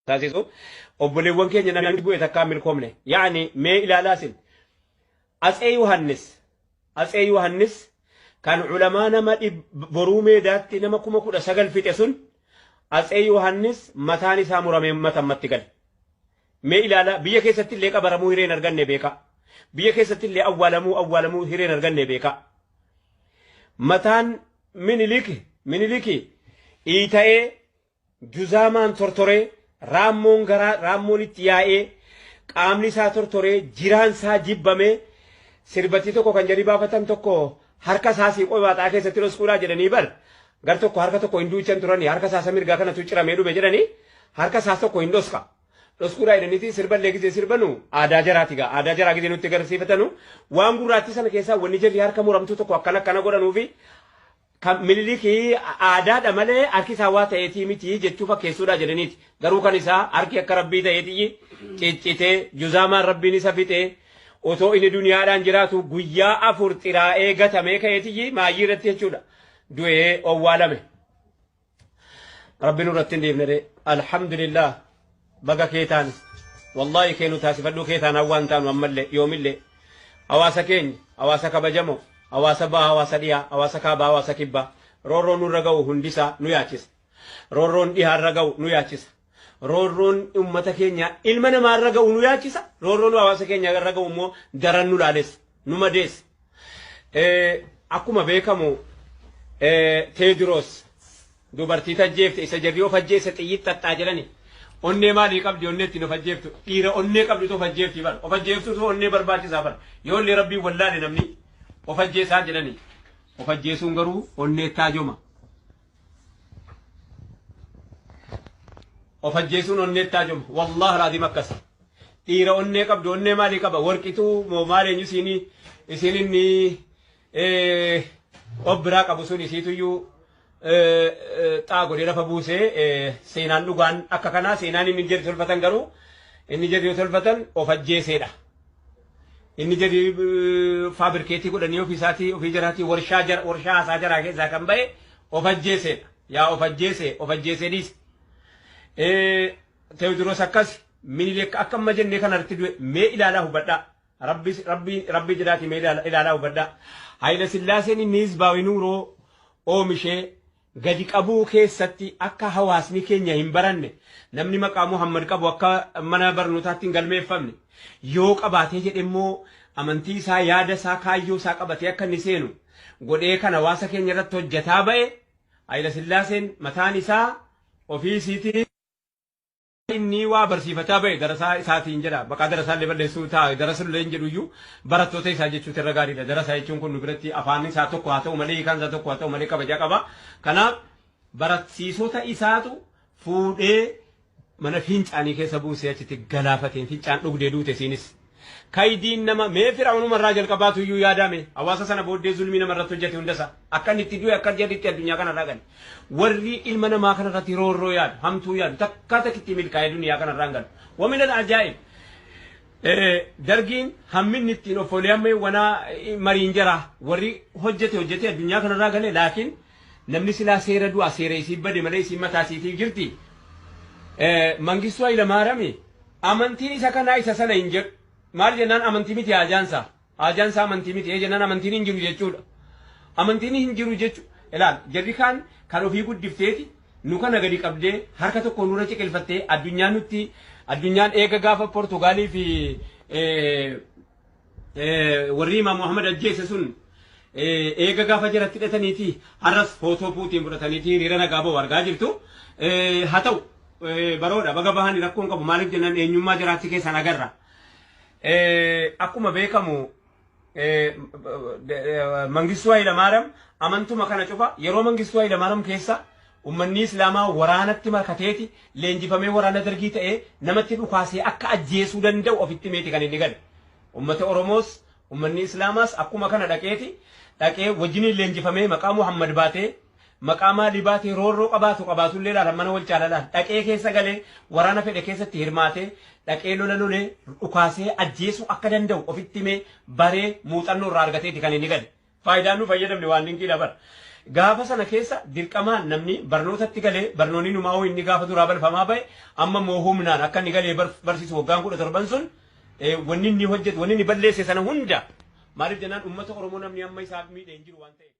Taasisu obboleewwan keenya namni bu'e takkaa milkoomne. Yaani mee ilaalaa isin, Atsee Yohannis kan ulamaa nama Boruu Meedaatti nama 19,000 fixe sun, Atsee Yohannis mataan isaa muramee matammatti gale. Mee ilaalaa, biyya keessatti illee qabaramuu hireen arganne beekaa. Biyya keessatti illee awwaalamuu hireen arganne beekaa. Mataan Miniliki iita'ee, juzaamaan tortoree, raammoon garaa raammoon itti yaa'ee, qaamni isaa tortoree, jiraan isaa jibbamee, sirbattii tokko kan jedhii baafatan tokko harka isaa siiqoo baaxaa keessatti dhoskuudhaa jedhanii bar gar tokko harka tokko hin duuchan turanii, harka isaa mirgaa kanatu ciramee dhume jedhanii, harka isaa tokko hin dhoska. Dhoskuudhaa jedhaniiti sirballee gizee sirbanu aadaa jaraati gaa aadaa jaraa gizee nutti agarsiifatanu waan gurraattii sana keessaa wanni jarri harka muramtuu tokko akkana akkana godhanuufi kan Minilikii aadaadha malee harki isaa waa ta'eetii miti jechuu fakkeessuudha jedhaniiti. Garuu kan isaa harki akka rabbii ta'eetii ciccitee, juzaamaan rabbiin isa fixee, otoo inni duniyaadhaan jiraatu guyyaa 4 xiraa'ee gatamee ka'eetii maayyii irratti jechuudha. Du'ee owwaalame. Rabbi nurratti hin dhiifne ree. Alhamdulillah, baga kee taane. Wallaahi kee nu taasifadhuu, kee taane hawwaan taanu ammallee yoomillee. Hawaasa keenya, hawaasa kabajamoo, hawaasa bahaa, hawaasa dhiyaa, hawaasa kaabaa, hawaasa kibbaa, roorroon nurra ga'u hundisaa nu yaachisa. Roorroon dhihaarra ga'u nu yaachisa. Roorroon uummata keenya ilma namaarra ga'u nu yaachisa. Roorroon hawaasa keenya irra ga'u immoo daran nu laalessa, nu madeessa. Akkuma beekamu Teediroos dubartii tajjeefte isa jarri of ajjeesse xiyyit xaxxaa jedhani. Onnee maalii qabdi onnee ittiin of ajjeeftu? Dhiira onnee qabdutu of ajjeefti bar. Of ajjeeftutu onnee barbaachisaa bar. Yoo illee rabbiin wallaale namni of ajjeesaa jedhani. Of ajjeesuun garuu onnee taajoma. Of ajjeesuun onnee taajoma. Wallahi alaaziim akkas. Dhiira onnee qabdu onnee maalii qaba? Warqituu moo maal eenyu isiinii isiin inni of biraa qabu sun isiituyyuu xaa godhee lafa buusee. Seenaan dhugaan akka kanaa, seenaan inni jedhu tolfatan garuu inni jedhu tolfatan of ajjeeseedha. Inni jedhu fabricate godhanii ofii isaatii ofii jaraatii warshaa jara warshaa haasaa jaraa keessaa kan ba'e of ajjeeseedha. Yaa of ajjeese, of ajjeesee dhiise. Teewodiroos akkas, Minilik akka amma jennee kanarratti du'e. Mee ilaalaa hubadhaa. Rabbi rabbi rabbi jedhaati mee ilaalaa hubadhaa. Hayila Sillaaseen inni hizbaawi nuuroo oomishee gadi qabuu keessatti akka hawaasni keenya hin baranne, namni maqaa Muhammad qabu akka mana barnootaatti hin galmeeffamne, yoo qabaatee jedhe immoo amantii isaa, yaada isaa, kaayyoo isaa qabatee akka inni seenu godhee kan hawaasa keenya irratti hojjetaa ba'e Hayila Sillaaseen mataan isaa ofii isiitii inni waa barsiifataa ba'e darasaa isaatiin jedha. Maqaa darasaa illee balleessuu ta'a, darasa illee hin jedhu iyyuu, barattoota isaa jechuutu irra gaariidha. Darasaa jechuun kun nu biratti afaan isaa tokko haa ta'u malee, hiikaan isaa tokko haa ta'u malee, kabajaa qaba. Kanaaf barsiisota isaatu fuudhee mana fincaanii keessa buusee achitti galaafateen fincaan dhugdee duute isiinis. Kaydiin nama mee Fir'aawnuma irraa jalqabaatu iyyuu yaadame hawaasa sana booddee zulmii nama irratti hojjete hundasaa akka inni itti du'e, akka jarri itti addunyaa kanarraa gale. Warri ilma namaa kanarratti roorroo yaadu, hamtuu yaadu, takkaa takkitti milkaa'ee duniyaa kanarraa hin galu. Wa minal ajaa'ib, dargiin hamminni ittiin of amma wanaa mariin jara warri hojjete hojjete addunyaa kanarraa gale, laakiin namni silaa seera du'a seera isii bade malee isiin mataa isiitiif jirti. Mangistuu Hayilamaarami amantiin isa kanaa isa sana hin jedhu. Maal jennaan amantii miti haajaansaa. Haajaansaa amantii miti. Ee jennaan amantiin hin jiru jechuudha. Amantiin hin jiru jechu. Ilaal, jarri kaan kan ofii guddifteeti nu kana gadi qabdee harka tokko nurra ciqilfattee addunyaan nutti addunyaan eega gaafa Portugaalii fi warri Imaam Muhammad ajjeese sun eega gaafa jaratti hidhataniiti har'as footoo Puutiin fudhataniiti hiriira nagaa ba'u argaa jirtu. Haa ta'u, baroodha baga bahanii, rakkoon qabu. Maaliif jennaan eenyummaa jaraatti keessaan agarra. Akkuma beekamu Mangistuu Hayilamaariyaam amantuma kana cufa yeroo Mangistuu Hayilamaariyaam keessa ummanni Islaamaa waraanatti makateeti leenjifamee waraana dargii ta'ee namatti dhukaasee akka ajjeesuu danda'u ofitti meeti kan inni gale. Ummata Oromoos ummanni Islaamaas akkuma kana dhaqeeti dhaqee wajjiniin leenjifamee maqaa Muhammad baatee, maqaa maalii baatee, roorroo qabaatu qabaatullee laala mana wal caalalaan dhaqee keessa galee waraana fedhe keessatti hirmaatee dhaqee lola lolee dhukaasee ajjeesuu akka danda'u ofitti himee baree muuxannoo irraa argateeti kan inni gale. Faayidaan nu fayyadamne waan dinqiidha bara. Gaafa sana keessa dirqamaan namni barnootatti galee, barnoonni numaa inni gaafa duraa balfamaa bahe, amma immoo humnaan akka inni galee barsiisu waggaan 17 sun, wanni inni hojjetu, wanni inni balleesse sana hunda maaliif jennaan, uummata Oromoo namni amma isaaf miidhee hin jiru waan ta'eef.